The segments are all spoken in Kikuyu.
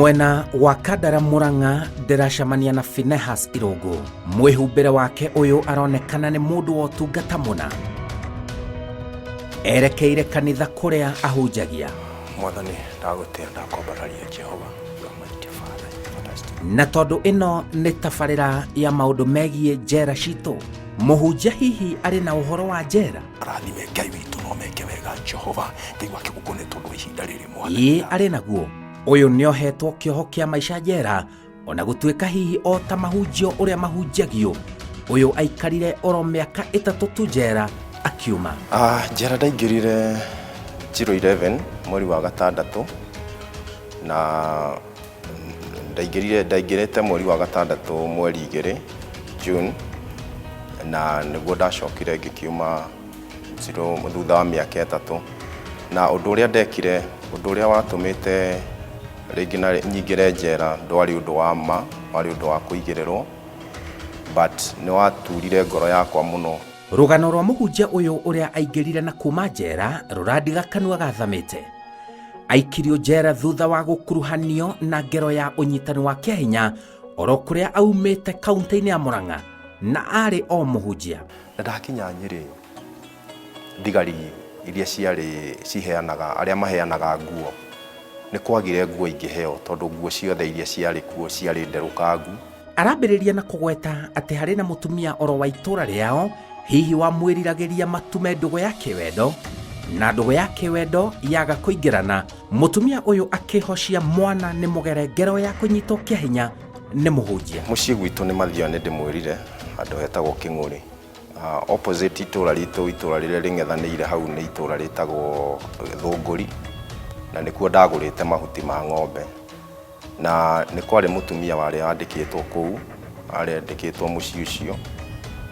Mwena wa Kandara Murang'a ndĩracemania na Finehas Irũngũ. Mwĩhumbĩre wake ũyũ aronekana nĩ mũndũ wa ũtungata mũna. Erekeire kanitha kũrĩa ahunjagia. Mwathani, ndagũtĩa, ndakwambararia Jehova. You are mighty Father, fantastic. Na tondũ ĩno nĩ tabarĩra ya maũndũ megiĩ njera citũ, mũhunjia hihi arĩ na ũhoro wa njera? Rathime Ngai witũ no meke wega Jehova Ngai wa kĩgũkũ nĩ tondũ wa ihinda rĩrĩ Mwathani. Ĩĩ, arĩ naguo. Ũyũ nĩohetwo kĩoho kĩa maica njera, ona gũtuĩka hihi o ta mahunjio ũrĩa mahunjagio, ũyũ aikarire oro mĩaka 3 tu njera akiuma. Njera ndaingĩrire 011 mweri wa gatandatũ, na ndaingĩrĩte mweri wa gatandatũ mweri 2 June, na nĩguo ndacokire ngĩkiuma zero thutha wa mĩaka 3. Na ũndũ ũrĩa ndekire, ũndũ ũrĩa watũmĩte rĩngĩ na nyingĩre njera ndwarĩ ũndũ wa ma, warĩ ũndũ wa kũigĩrĩrwo, but nĩ waturire ngoro yakwa mũno. Rũgano rwa mũhunjia ũyũ ũrĩa aingĩrire na kuma njera rũrandiga kanua gathamĩte. Aikirio njera thutha wa gũkuruhanio na ngero ya ũnyitani wa kĩahinya oro kũrĩa aumĩte kaunti-inĩ ya Murang'a, na arĩ o mũhunjia. Na ndakinya Nyĩrĩ, thigari iria ciarĩ ciheanaga, arĩa maheanaga nguo, nĩ kwagire nguo ingĩheo tondũ nguo ciothe iria ciarĩ kuo ciarĩ nderũkangu. Arambĩrĩria na kũgweta atĩ harĩ na mũtumia oro wa itũũra rĩao hihi wamwĩriragĩria matume ndũgũ ya kĩwendo, na ndũgũ ya kĩwendo yaga kũingĩrana, mũtumia ũyũ akĩhocia mwana nĩ mũgere ngero ya kũnyitwo kĩa hinya nĩ mũhunjia. Mũciĩ gwitũ nĩ Mathioya, nĩ ndĩmwĩrire handũ hetagwo Kĩng'ũrĩ. Opposite itũũra ritũ, itũũra rĩrĩa rĩng'ethanĩire hau nĩ itũũra rĩtagwo Thũngũri, na nĩkuo ndagũrĩte mahuti ma ng'ombe. Na nĩ kwarĩ mũtumia warĩ andĩkĩtwo kũu, arĩ andĩkĩtwo mũciĩ ũcio.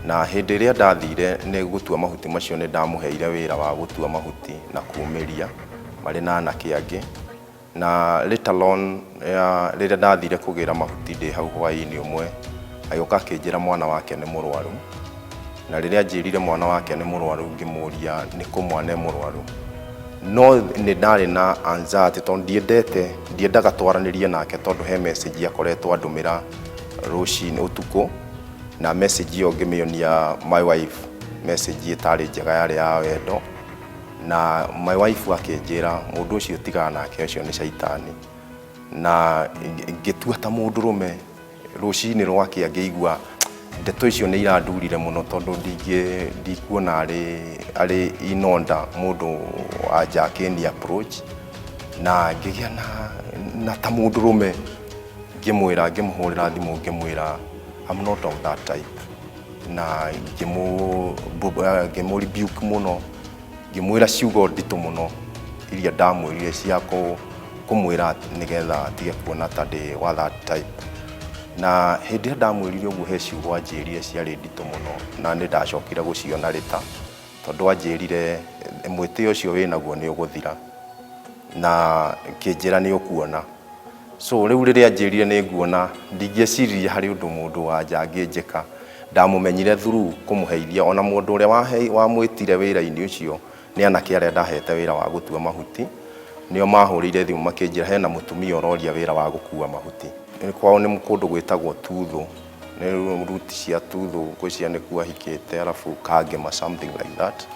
Na hĩndĩ ĩrĩa ndathire nĩ gũtua mahuti macio, nĩ ndamũheire wĩra wa gũtua mahuti na kumĩria marĩ na anake angĩ. Na later on, rĩrĩa ndathire kũgĩra mahuti ndĩ hau hwaĩ-inĩ ũmwe, agĩũka akĩnjĩra mwana wake nĩ mũrwaru. Na rĩrĩa anjĩrire mwana wake nĩ mũrwaru, ngĩmũria nĩ kũ mwana e mũrwaru. No nĩ ndarĩ na anxiety tondũ ndiendaga twaranĩrie nake tondũ he message akoretwo andũmĩra rũcinĩ ũtukũ, na message ĩyo ngĩmĩonia my wife, message ĩtarĩ njega, yarĩ ya wendo. Na my wife akĩnjĩra mũndũ ũcio tigana nake, ũcio nĩ caitani. Na ngĩtua ta mũndũrũme rũcinĩ rwakĩa ngĩigua ndeto icio nĩ irandurire mũno tondũ ndikuona arĩ inonda mũndũ wa nja akĩni approach. Na ngĩgĩa na ta mũndũrũme ngĩmwĩra, ngĩmũhũrĩra thimũ ngĩmwĩra I'm not of that type. Na ngĩmũ rebuke mũno, ngĩmwĩra ciugo nditũ mũno iria ndamwĩrire cia kũmwĩra nĩgetha atige kuona ta ndĩ wa that type. Na hĩndĩ ĩrĩa ndamwĩrire ũguo, he ciugo anjĩrire ciarĩ nditũ mũno, na nĩ ndacokire gũciona rĩta, tondũ anjĩrire mwĩtĩo ũcio wĩnaguo nĩ ũgũthira, na kĩnjĩra nĩ ũkuona. So rĩu rĩrĩa anjĩrire nĩ nguona, ndingĩeciririe harĩ ũndũ mũndũ wa nja angĩnjĩka. Ndamũmenyire through kũmũheithia. Ona mũndũ ũrĩa wamwĩtire wĩra-inĩ ũcio nĩ anake arĩa ndahete wĩra wa gũtua mahuti, nĩo mahũrĩire thimũ makĩnjĩra hena mũtumia ũroria wĩra wa gũkua mahuti. Kwao nĩ kũndũ gwĩtagwo Tuthũ, nĩ ruti cia Tuthũ, ngwĩciria nĩkuo ahikĩte, arabu Kangema, something like that.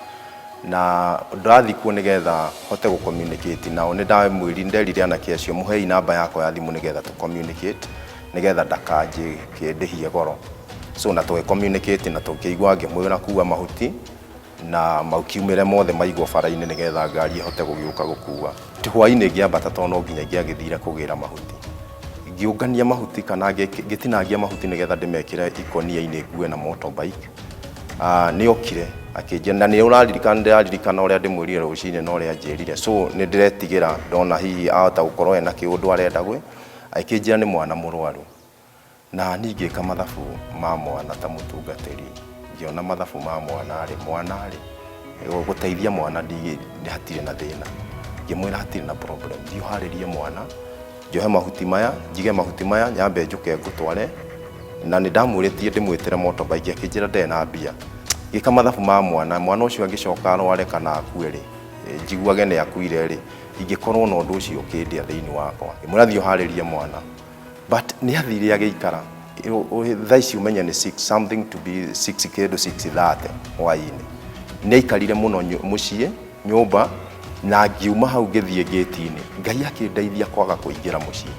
Na ndathiĩ kuo nĩgetha hote gũ communicate nao, nĩ ndamwĩrire, nderire anake acio mũhei namba yakwa ya thimũ nĩgetha tũ communicate, nĩgetha ndakanjĩndĩhie goro. So na tũgĩ communicate na tũkĩigua ngĩmwĩra kua mahuti na makiumĩre mothe maigwo bara-inĩ nĩgetha ngari ĩhote gũgĩũka gũkua. Ti hwaĩ-inĩ ngĩambata tondũ no nginya ingĩagĩthire kũgĩra mahuti. Ngĩũngania mahuti kana ngĩtinangia mahuti nĩgetha ndĩmekĩre ikũnia-inĩ ngue na motorbike. Nĩ okire akĩnjĩra, na nĩ ũraririkana, ndĩraririkana ũrĩa ndĩmwĩrire rũcinĩ na ũrĩa anjĩrire. So nĩ ndĩretigĩra ndona hihi ahota gũkorwo ena kĩũndũ arenda gwĩ, akĩnjĩra nĩ mwana mũrwaru. Na niĩ ngĩka mathabu ma mwana ta mũtungatĩri, ngĩona mathabu ma mwana rĩ, mwana rĩ, gũteithia mwana hatirĩ na thĩna. Ngĩmwĩra hatirĩ na problem, thiĩ ũharĩrie mwana, njohe mahuti maya, njige mahuti maya, nyambe njũke ngũtware. Na nĩ ndamwĩrĩtie ndĩmwĩtĩre motorbike, akĩnjĩra ndarĩ na mbia. Ngĩka mathabu ma mwana, mwana ũcio angĩcoka arware kana akue rĩ, Njiguage nĩ akuire rĩ, ingĩkorwo na ũndũ ũcio ũkĩndĩa thĩinĩ wakwa. Ngĩmwĩra, "Thiĩ ũharĩrie mwana," but nĩ athire agĩikara. Thaa ici ũmenye nĩ 6 something to be 6, kĩndũ 6:30 hwaĩ-inĩ. Nĩ aikarire mũno mũciĩ nyũmba, na ngiuma hau ngĩthiĩ ngĩti-inĩ. Ngai akĩndeithia kwaga kũingĩra mũciĩ,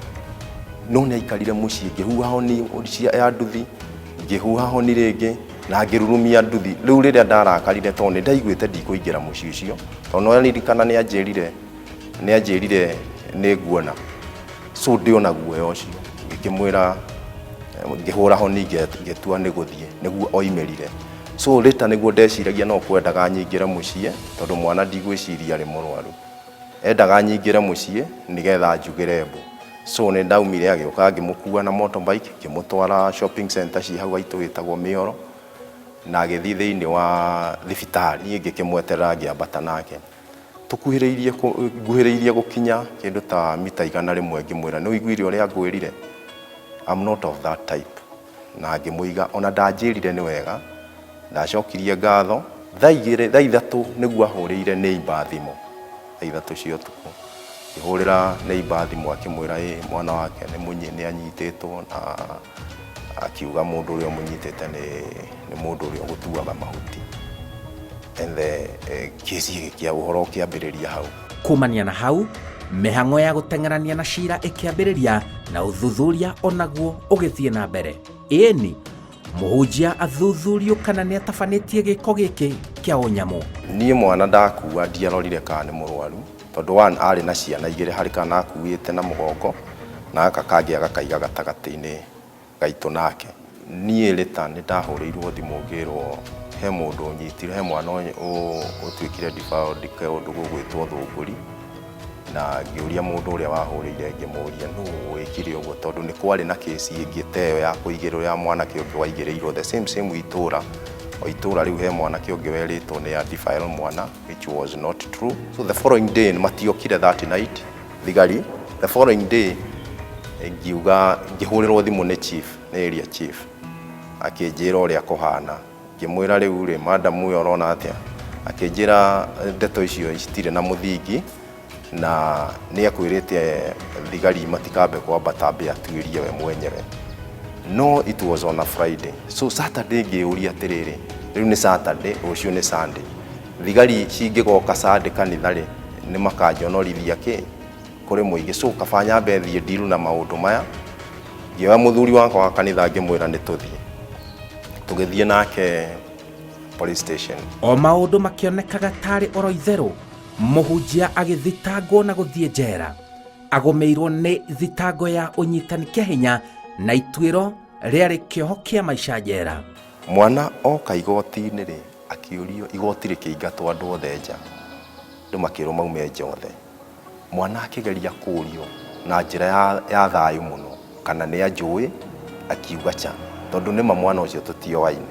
no nĩ aikarire mũciĩ. Ngĩhuha honi ya nduthi, ngĩhuha honi rĩngĩ na ngĩrurumia nduthi. Rĩu rĩrĩa ndarakarire, tondũ nĩ ndaiguĩte ndikũingĩra mũciĩ ũcio, tondũ no ririkana nĩ anjĩrire nĩ nguona, so ndĩ ona guoya ũcio. Ngĩkĩmwĩra, ngĩhũra honi, ngĩtua nĩ gũthiĩ nĩguo oimĩrire. So later nĩguo ndeciragia no kwendaga nyingĩre mũciĩ, tondũ mwana ndigwĩciria arĩ mũrwaru, endaga nyingĩre mũciĩ nĩgetha njugĩre mbu. So nĩ ndaumire, agĩũka, ngĩmũkua na motorbike, ngĩmũtwara shopping center ci hau haitũ wĩtagwo Mĩoro, na agĩthiĩ thĩinĩ wa thibitarĩ. Niĩ ngĩkĩmweterera, ngĩambata nake tũkuhĩrĩirie nguhĩrĩirie gũkinya kĩndũ ta mita 100, ngĩmwĩra, "Nĩ ũiguire ũrĩa ngwĩrire? I'm not of that type." Na ngĩmũiga, ona ndanjĩrire nĩ wega, ndacokirie ngatho. Thaa 2, thaa 3 nĩguo ahũrĩire neighbor thimũ, thaa 3 cia ũtukũ akĩhũrĩra neighbor thimũ, akĩmwĩra ĩ mwana wake nĩ mũnyi nĩ anyitĩtwo, na akiuga mũndũ ũrĩa ũmũnyitĩte nĩ mũndũ ũrĩa ũgũtuaga mahuti. And the kĩci gĩkĩa ũhoro ũkĩambĩrĩria hau. Kumania na hau, mĩhang'o ya gũteng'erania na cira ĩkĩambĩrĩria na ũthuthuria onaguo ũgĩthiĩ na mbere. Ĩni mũhunjia athuthurio kana nĩ atabanĩtie gĩko gĩkĩ kĩa ũnyamũ. Niĩ mwana ndakua ndiarorire kana nĩ mũrwaru, tondũ one arĩ na ciana igĩrĩ, harĩ kana akuĩte na mũgongo na gaka kangĩ agakaiga gatagatĩ-inĩ gaitũ nake. Niĩ rĩta nĩ ndahũrĩirwo thimũ ngĩrwo he mũndũ ũnyitire, he mwana ũtuĩkire defiled kũndũ gũgwĩtwo Thũngũri, na ngĩũria mũndũ ũrĩa wahũrĩire, ngĩmũria nũ wĩkire ũguo, tondũ nĩ kwarĩ na kĩci ĩngĩ ta ĩyo ya kũigĩrĩrwo ya mwanake ũngĩ waigĩrĩirwo the same same itũra, o itũra rĩu he mwanake ũngĩ werĩtwo nĩ a defile mwana, which was not true. So the following day matiokire, that night thigari, the following day ngiuga, ngĩhũrĩrwo thimũ nĩ chief, nĩ area chief, akĩnjĩra ũrĩa kũhana. Ngĩmwĩra, "Rĩu rĩ, madam ũyũ, ũrona atĩa?" Akĩnjĩra ndeto icio citirĩ na mũthingi, na nĩ akwĩrĩte thigari matikambe kwambata, ambe atuĩrie we mwenyewe. No it was on a Friday, so Saturday ngĩũria atĩrĩrĩ, rĩu nĩ Saturday, rũciũ nĩ Sunday, thigari cingĩgoka Sunday kanitha rĩ, nĩ makanjonorithia kĩ kũrĩ mũingĩ? So kaba nyambe thiĩ ndiru na maũndũ maya. Ngĩoya mũthuri wakwa wa kanitha, ngĩmwĩra nĩ tũthiĩ. Tũgĩthiĩ nake police station. O maũndũ makĩonekaga tarĩ oro itherũ, mũhunjia agĩthitangwo na gũthiĩ njera, agũmĩirwo nĩ thitango ya ũnyitani kĩa hinya, na ituĩro rĩarĩ kĩoho kĩa maica njera. Mwana oka igoti-inĩ rĩ, akĩũrio, igoti rĩkĩingatwo andũ othe nja, andũ makĩrwo maume nja othe. Mwana akĩgeria kũũrio na njĩra ya thayũ mũno kana nĩ anjũĩ, akiuga cha, tondũ nĩma mwana ũcio tũtioaine.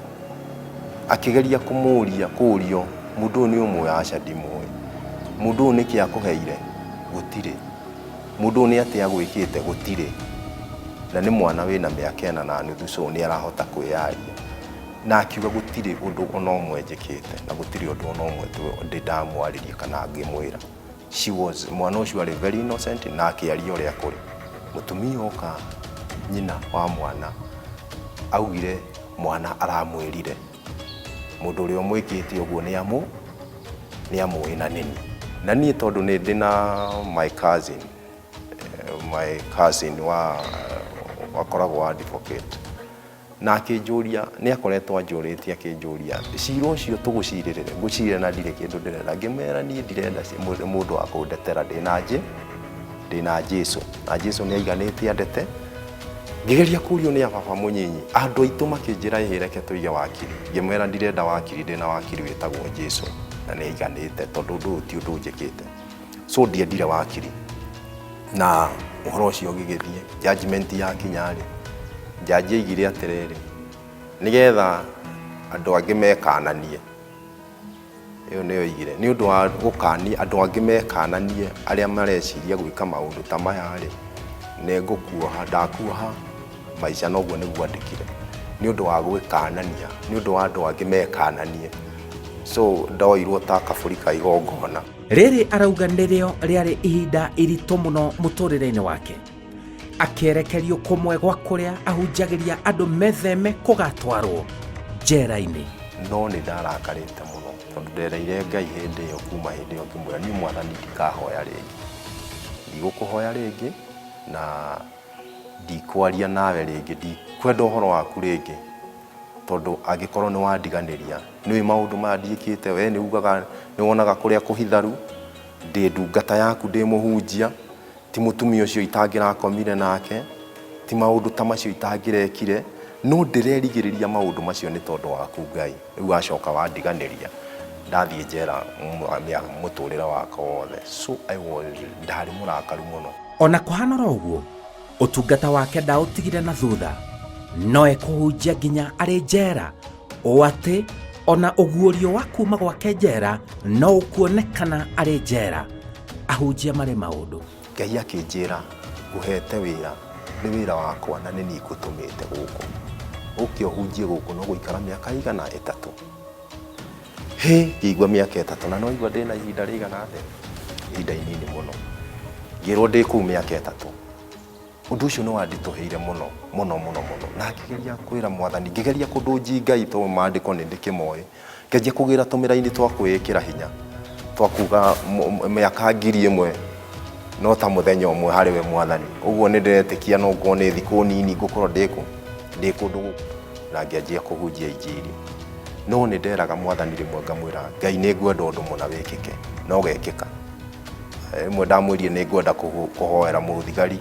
Akĩgeria kũmũria, kũũrio, "Mũndũ ũyũ nĩ ũmũĩ?" "Aca, ndimũĩ." "Mũndũ ũyũ nĩkĩ akũheire?" "Gũtirĩ." "Mũndũ ũyũ nĩ atĩa agwĩkĩte?" "Gũtirĩ." Na nĩ mwana wĩna mĩaka 4.5, so nĩ arahota kwĩyaria, na akiuga gũtirĩ ũndũ ona ũmwe njĩkĩte, na gũtirĩ ũndũ ona ũmwe ndĩ ndamwarĩria kana ngĩmwĩra. She was, mwana ũcio arĩ very innocent na akĩaria ũrĩa kũrĩ. Mũtumia oka, nyina wa mwana, augire mwana aramwĩrire mũndũ ũrĩa ũmwĩkĩte ũguo nĩ amũĩ na nĩni. Na niĩ tondũ nĩ ndĩ na my cousin, my cousin wa wakoragwo advocate, na akĩnjũria, nĩ akoretwo anjũrĩtie, akĩnjũria cira ũcio tũgũcirĩrĩre, ngũcirĩra na ndirĩ kĩndũ ndĩrenda. Ngĩmera niĩ ndirenda mũndũ wa kũndetera, ndĩna Jesu, na Jesu nĩ aiganĩte andete. Ngĩgeria kũrio nĩ ababa mũnyinyi, andũ aitũ makĩnjĩra, "Ĩhĩ, reke tũige wakiri." Ngĩmwĩra ndirenda wakiri, ndĩna wakiri wĩtagwo Jesu na nĩ aiganĩte, tondũ ũndũ ũyũ ti ũndũ njĩkĩte, so ndiendire wakiri. Na ũhoro ũcio ũgĩgĩthiĩ judgment yakinya rĩ, jaji aigire atĩrĩrĩ, nĩgetha andũ angĩ mekananie, ĩyo nĩyo aigire, nĩ ũndũ wa gũkania andũ angĩ mekananie arĩa mareciria gwĩka maũndũ ta maya rĩ, nĩ ngũkuoha, ndakuoha maica. Noguo nĩguo andĩkire, nĩ ũndũ wa gwĩkanania, nĩ ũndũ wa andũ angĩ mekananie. So ndoirwo ta kabũri ka igongona. Rĩrĩ arauga nĩrĩo rĩarĩ ihinda iritũ mũno mũtũrĩre-inĩ wake. Akĩerekerio kũmwe gwa kũrĩa ahunjagĩria andũ metheme kũgatwarwo njera-inĩ. No nĩ ndarakarĩte mũno tondũ ndereire Ngai hĩndĩ ĩyo, kuma hĩndĩ ĩyo ngĩmwĩra niĩ Mwathani ndikahoya rĩngĩ, ndigũkũhoya rĩngĩ na ndikwaria nawe rĩngĩ, ndikwenda ũhoro waku rĩngĩ, tondũ angĩkorwo nĩ wandiganĩria, nĩũĩ maũndũ maya ndiĩkĩte, we nĩ ugaga nĩ wonaga kũrĩa kũhitharu, ndĩ ndungata yaku, ndĩ mũhunjia, ti mũtumia ũcio itangĩrakomire nake, ti maũndũ ta macio itangĩrekire, no ndĩrerigĩrĩria maũndũ macio nĩ tondũ waku Ngai. Rĩu wacoka wandiganĩria, ndathiĩ njera mũtũrĩre wakwa wothe. So I was, ndarĩ mũrakaru mũno. Ona kũhana oro ũguo, ũtungata wake ndaũtigire na thutha, no ekũhunjia nginya arĩ njera, ũũ atĩ ona ũguũrio wa kuma gwake njera no ũkuonekana arĩ njera. Ahunjia marĩ maũndũ. Ngai akĩnjĩra ngũhete wĩra, nĩ wĩra wakwa na nĩ niĩ ngũtũmĩte gũkũ, ũke ũhunjie gũkũ no gũikara mĩaka igana ĩtatũ. Hĩ, ngĩigua mĩaka ĩtatũ na no igua ndĩna ihinda rĩigana atĩa, ihinda inini mũno. Ngĩrwo ndĩ kũu mĩaka ĩtatũ. Ũndũ ũcio nĩ wanditũhĩire mũno mũno mũno mũno, na ngĩgeria kwĩra Mwathani, ngĩgeria kũndũnji Ngai tondũ maandĩko nĩ ndĩkĩmoĩ, ngĩanjia kũgĩra tũmĩraini twa kwĩĩkĩra hinya, twa kuga mĩaka 1000 no ta mũthenya ũmwe harĩ we Mwathani. Ũguo nĩ ndĩretĩkia no ngorwo nĩ thikũ nini ngũkorwo ndĩ kũ, ndĩ kũndũ gũkũ, na ngĩanjia kũhunjia injiri. No nĩ nderaga Mwathani rĩmwe ngamwĩra, Ngai nĩ ngwenda ũndũ mũna wĩkĩke, na ũgekĩka. Rĩmwe ndamwĩrire nĩ ngwenda kũhoera mũthigari,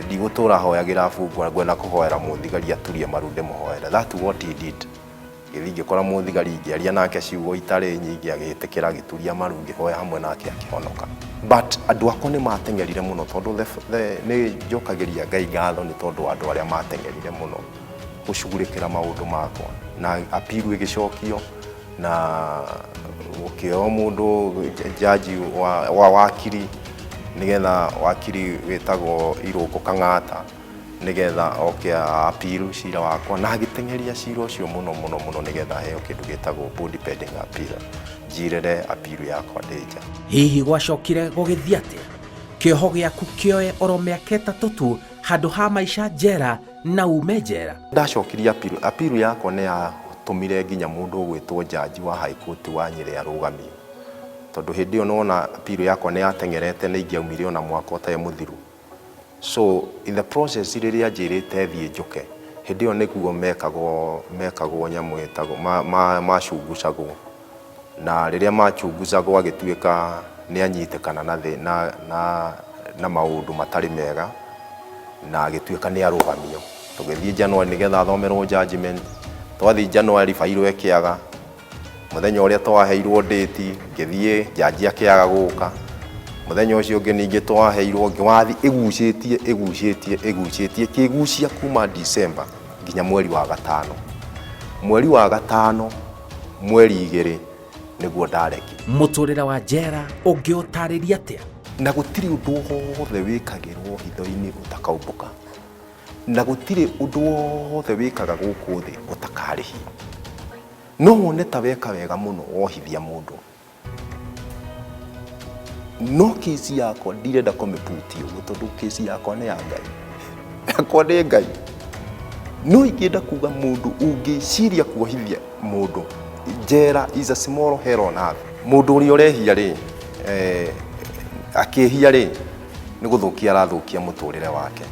ndigũtũra hoyagĩra bungwa, ngwenda kũhoera mũthigari aturie maru ndĩmũhoere. That's what he did. Ngĩthiĩ ngĩkora mũthigari, ngĩaria nake ciugo itarĩ nyingĩ, agĩtĩkĩra, agĩturia maru, ngĩhoya hamwe nake akĩhonoka. But andũ akwa nĩ mateng'erire mũno tondũ nĩ njokagĩria Ngai ngatho nĩ tondũ wa andũ arĩa mateng'erire mũno gũcugurĩkĩra maũndũ makwa, na apiru ĩgĩcokio, na gũkĩoywo mũndũ jaji wa wakiri, nĩgetha wakiri wĩtagwo Irũngũ Kang'ata, nĩgetha oke apiru cira wakwa, na agĩteng'eria cira ũcio mũno mũno mũno nĩgetha heo kĩndũ gĩtagwo bond pending appeal, njirĩre apiru yakwa ndĩ nja. Hihi gwacokire gũgĩthiĩ atĩa? Kĩoho gĩaku kĩoe oro mĩaka ĩtatũ tu handũ ha maica njera na ume njera. Ndacokirie apiru, apiru yakwa nĩ yatũmire nginya mũndũ ũgwĩtwo jaji wa High Court wa Nyĩrĩ arũgamio, tondũ hĩndĩ ĩyo nĩwona apiru yakwa nĩ yateng'erete, nĩ ingĩaumire ona mwaka ũtarĩ mũthiru. So in the process rĩrĩa anjĩrĩte thiĩ njoke, hĩndĩ ĩyo nĩguo mekagwo nyamũ ĩtagwo macungucagwo, na rĩrĩa machunguzagwo agĩtuĩka nĩ anyitĩkana na maũndũ matarĩ mega, na agĩtuĩka nĩ arũgamio. Tũgĩthiĩ January nĩgetha athomerwo judgment. Twathiĩ January bairũ ĩkĩaga, mũthenya ũrĩa twaheirwo date ngĩthiĩ jaji akĩaga gũka, mũthenya ũcio ũngĩ ningĩ twaheirwo ngĩwathi ĩgucĩtie ĩgucĩtie ĩgucĩtie ĩkĩgucia kuma December nginya mweri wa gatano. Mweri wa gatano mweri igĩrĩ nĩguo ndareki. Mũtũrĩre wa njera ũngĩũtarĩria atĩa? Na gũtirĩ ũndũ wothe wĩkagĩrwo hitho-inĩ ũtakaumbũka, na gũtirĩ ũndũ wothe wĩkaga gũkũ thĩ ũtakarĩhio. No wone ta weka wega mũno wohithia mũndũ, no kesi yakwa ndirenda kũmĩputi ũguo tondũ kesi yakwa nĩ ya Ngai, yakwa nĩ Ngai. No ingĩenda kuga mũndũ ũngĩciria kuohithia mũndũ njera is a small hell on earth. Mũndũ ũrĩa ũrehia rĩ, akĩhia rĩ, nĩ gũthũkia arathũkia mũtũrĩre wake,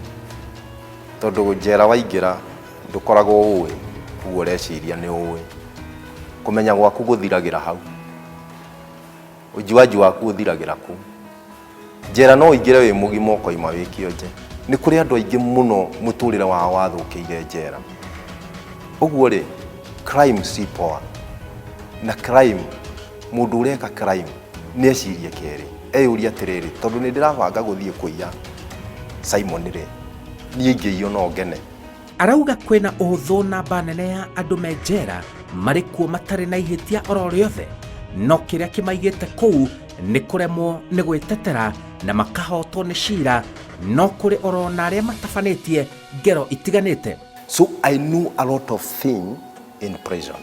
tondũ njera waingĩra ndũkoragwo ũĩ ũguo ũreciria nĩ ũĩ, kũmenya gwaku gũthiragĩra hau, ũjuaji waku ũthiragĩra kũu. Njera no ũingĩre wĩ mũgima ũkoima wĩ kĩonje. Nĩ kũrĩ andũ aingĩ mũno mũtũrĩre wao wathũkĩire njera. Ũguo rĩ, crime si poa, na crime, mũndũ ũreka crime nĩ ecirie kerĩ, eyũrie atĩrĩrĩ, tondũ nĩ ndĩrabanga gũthiĩ kũiya Simon rĩ, niĩ ingĩiywo no ngene. Arauga kwĩna ũhũthũ namba nene ya andũ me njera marĩ kuo matarĩ na ihĩtia oro rĩothe, no kĩrĩa kĩmaigĩte kũu nĩ kũremwo nĩ gwĩtetera na makahotwo nĩ cira, no kũrĩ oro na arĩa matabanĩtie ngero itiganĩte. So I know a lot of things in prison.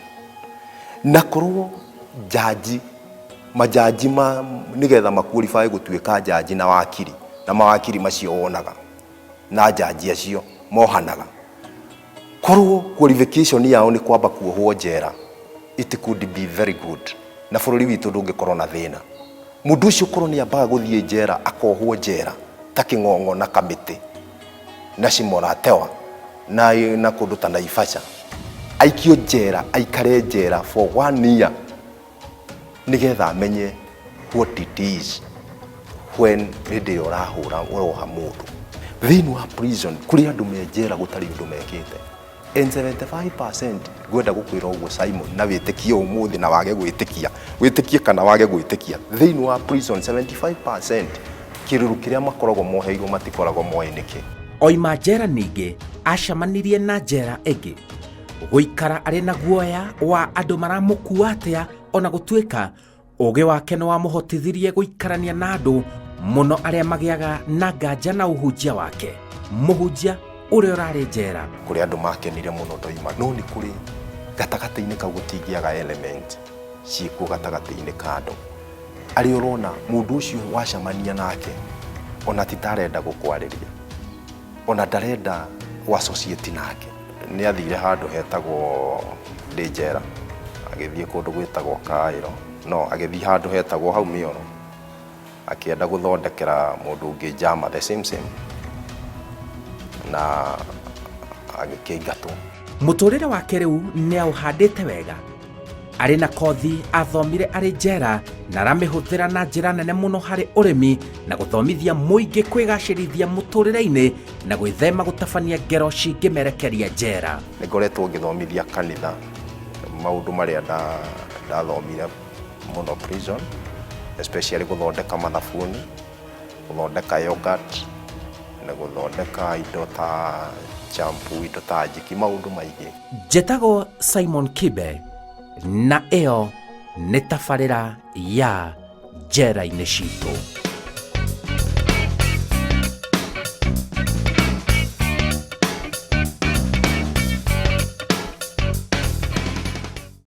Na korwo njanji majanji ma nĩgetha maqualify gũtuĩka njanji na wakiri, na mawakiri macio wonaga na njanji acio mohanaga, korwo qualification yao nĩ kwamba kuohwo njera, it could be very good, na bũrũri witũ ndũngĩkorwo na thĩna. Mũndũ ũcio korwo nĩ ambaga gũthiĩ njera, akohwo njera ta Kĩng'ong'o na Kamĩtĩ na Shimo-la-Tewa na kũndũ ta Naivasha, aikio njera, aikare njera for one year, nĩgetha amenye what it is when hĩndĩ ĩrĩa ũrahũra, ũroha mũndũ thĩinĩ wa prison. Kũrĩ andũ me njera gũtarĩ ũndũ mekĩte, and 75%, ngwenda gũkwĩra ũguo, Simon, na wĩtĩkie ũmũthĩ na wage gwĩtĩkia, wĩtĩkie kana wage gwĩtĩkia, thĩinĩ wa prison 75% kĩrũrũ kĩrĩa makoragwo moheirwo matikoragwo moĩ nĩkĩ. Oima njera ningĩ acemanirie na njera ĩngĩ, gũikara arĩ na guoya wa andũ maramũkua atĩa, ona gũtuĩka ũgĩ wake nĩ wamũhotithirie gũikarania na andũ mũno arĩa magĩaga na nganja na ũhunjia wake, mũhunjia ũrĩa ũrarĩ njera. Kũrĩ andũ makenire mũno ndoima, no nĩ kũrĩ gatagatĩ-inĩ kau gũtingĩaga element ciĩkuo gatagatĩ-inĩ ka andũ arĩa ũrona mũndũ ũcio wacemania nake ona ti tarenda gũkwarĩria, ona ndarenda gũ-associate nake. Nĩ athire handũ hetagwo, ndĩ njera, agĩthiĩ kũndũ gwĩtagwo Kaĩro, no agĩthiĩ handũ hetagwo hau Mĩoro, akĩenda gũthondekera mũndũ ũngĩ njama the same same, na agĩkĩingatwo. Mũtũrĩre wake rĩu nĩ aũhandĩte wega, arĩ na kothi athomire arĩ njera na aramĩhũthĩra na njĩra nene mũno harĩ ũrĩmi na gũthomithia mũingĩ kwĩgacĩrithia mũtũrĩre-inĩ na gwĩthema gũtabania ngero cingĩmerekeria njera. Nĩ ngoretwo ngĩthomithia kanitha maũndũ marĩa ndathomire mũno prison, especially gũthondeka mathabuni, gũthondeka yogurt na gũthondeka indo ta shampoo, indo ta Jik, maũndũ maingĩ. Njĩtagwo Simon Kibe, na ĩyo nĩ tabarĩra ya Njera-inĩ Citũ.